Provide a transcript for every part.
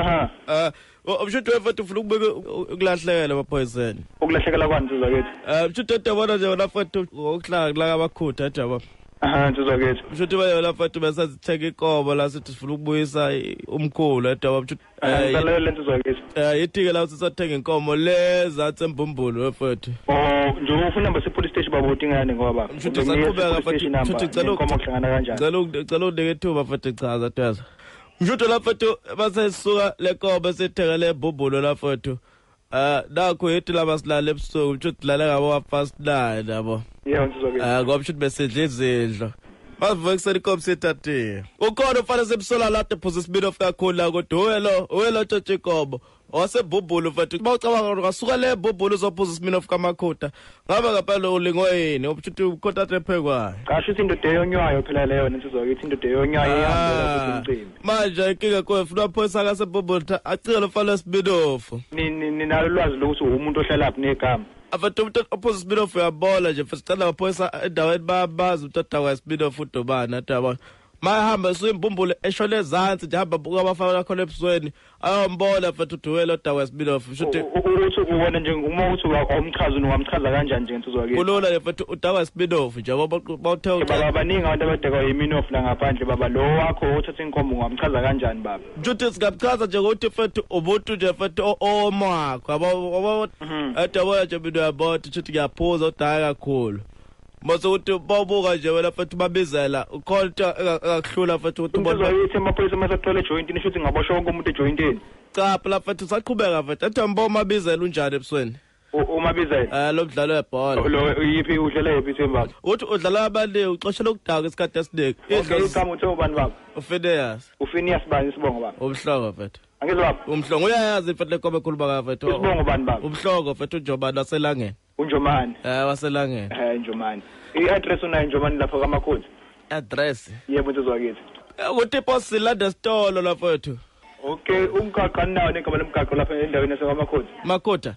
Aha. Mshuthi wefethu ufuna ukubeka ukulahlekela emaphoyiseni. Ukulahlekela kwani, nsizwa kithi? Mshuthi yabona nje wena fethu ngokuhlala la kabakhutha jaba. Aha, nsizwa kithi. Mshuthi wena fethu besazithenga ikobo la sithi sifuna ukubuyisa umkhulu edaba mshuthi. Ngicela nsizwa kithi. Ithi ke la sisathenga inkomo leza embumbulu wefethu. Oh, njengoba ufuna number police station baba udingani ngoba mshuthi saqhubeka fethu, mshuthi cela inkomo kuhlangana kanjani? Cela unike ithuba fethu, chaza twaza. Mshuthi la fethu basayisuka lekobo sithengele lebhubhulo la fethu. Nakho yithi laba silala ebusuku mshuthi silale ngabo 9:30 yabo. Yebo nsizwa kithi. Ngoba mshuthi besidla izidlo. Bavuka ekuseni inkomo sithathiwe. Ukhona ufana sebusola lapho ephuza isibili of kakhulu la kodwa uwelo tshotshi inkomo. Wasebhubhulu mfethu bawucabanga ngasuka le bhubhulu uzophuza isibili of kaMakhutha. Ngabe ngempela ulingwe yini? Mshuthi ukhothathe ephekwayo. Cha shuthi indoda eyonywayo phela leyo nsizwa kithi, indoda eyonywayo ihambela futhi umcimbi. Manje inkinga kuwe ufuna amaphoyisa kasebhubhulu acike lo mfana wesibinofu. Ninalo ulwazi lokuthi umuntu ohlala laphi negama? Abantu umuntu ophuza isibinofu uyabola nje futhi sicela amaphoyisa endaweni bayabazi umuntu odakwa isibinofu udobani adaba. Mahamba usuyimbumbulu eshone ezansi nje hamba buka abafana bakho ebusweni ayombola mfethu uduwela odakwa isibinofu mshuthi uthi uwena nje uma uthi awumchaza ungamchaza kanjani nje nsizwa kithi? Kulula nje mfethu udakwa isibinofu nje bawuthe baba baningi abantu abadakwa yiminofu la ngaphandle baba lo wakho othatha inkomo ungamchaza kanjani baba? Mshuthi singamchaza nje ngokuthi mfethu ubuntu nje mfethu omakho yabo adabona nje mina uyabona ukuthi ngiyaphuza udaka kakhulu. Mase ukuthi bawubuka nje wena mfethu babizela ukhona into engakuhlula mfethu ukuthi ubona ukuthi amaphoyisa masathola ejointini shuthi ngaboshwa wonke umuntu ejointini. Cha phela mfethu saqhubeka mfethu athi ambo mabizela unjani ebusweni? Umabizela lo mdlalo webhola. Lo yiphi udlala yiphi ithimba baba? Uthi udlala abanye uxoshela ukudaka isikhathi esiningi. Igama uthe ubani baba? uPhineas. uPhineas bani isibongo baba? Umhlongo mfethu. Angizwa baba. Umhlongo uyayazi mfethu lekobe ekhuluma ka mfethu. Isibongo bani baba? Umhlongo mfethu uNjomani waselangeni. uNjomani. Waselangeni. Njomani. I-address unayo Njomani lapha kaMakhutha? Address. Yebo nsizwa kithi. Ukuthi iposi landa sitolo lapha mfethu. Okay, umgaqo anawo negama lomgaqo lapha endaweni yaseKwaMakhutha. Makhutha.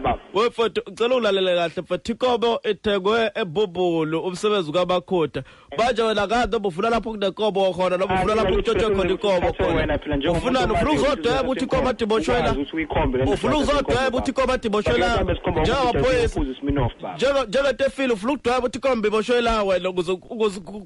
Baba. Wefethu ngicela ulalele kahle mfethu ikobo ithengwe eBhubhulu umsebenzi kaMakhutha. Manje wena kade ubufuna lapho kunekobo khona noma ufuna lapho kutshotshwe khona ikobo khona. Ufuna uzodweba ukuthi ikobo adiboshwela. Ufuna uzodweba ukuthi ikobo adiboshwela. Njengamaphoyisa njengetefile ufuna ukudweba ukuthi ikobo iboshwela wena ukuze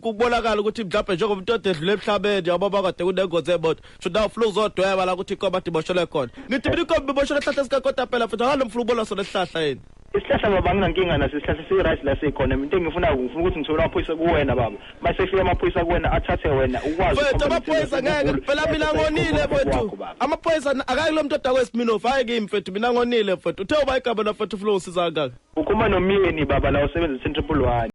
kubonakala ukuthi mhlawumbe njengomuntu odedlule emhlabeni yabo bakade kunengozi emoto. So now ufuna uzodweba la ukuthi ikobo adiboshwele khona. Ngithi mina ikobo iboshwela esihlahla sikakota phela futhi akalo mfuna ubona sona esihlahla yini. Isihlahla baba anginankinga naso, isihlahla si-right la sikhona. Into engifuna ngifuna ukuthi ngithole amaphoyisa kuwena baba. Mase efika amaphoyisa kuwena athathe wena ukwazi. Mfethu amaphoyisa ngeke phela mina ngonile mfethu. Amaphoyisa akayi lo muntu odakwe isiminofu hayi kimi mfethu mina ngonile mfethu. Uthe uba igama la mfethu ufuna usiza kangaka. Ukhuluma nomyeni baba la usebenza 111.